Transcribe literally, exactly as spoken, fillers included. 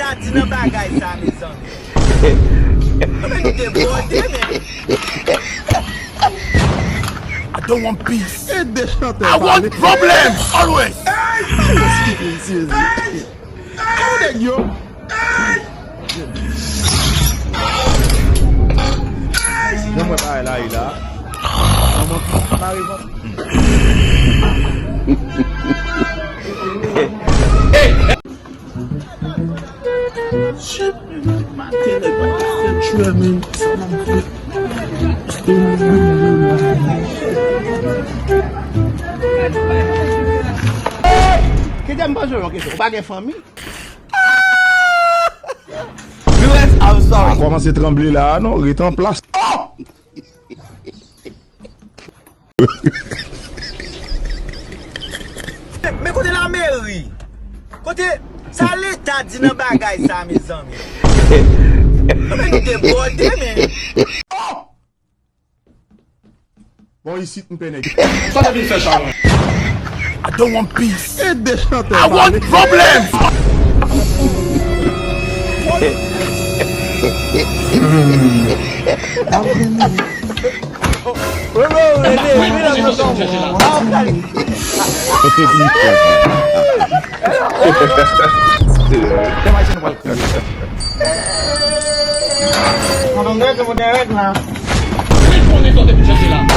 Di nan bagay sa, mezanmi. Anben, nou debòde, men. I don't want peace. E de chantè I want problems always. Hey! Hey! Hey! Kote nèg yo? Jan mwen bagay la ye la. Manman mare vann. Shit, maten nèg la fè tchwè, men sa m ap fè. Kite m poze w yon kesyon. Ou pa gen fanmi? Viewers, I'm sorry. A kòmanse tranble la a non, ret an plas. Oh! Men kote lameri? Kote sa leta di nan bagay sa, mezanmi? Anben, nou debòde, men. Oh! Bon, isit m pè nèg. Sa te vin fè chawony? I don't want peace. E de chantè I want problems. Mwen konnen sa w te vin chèche la.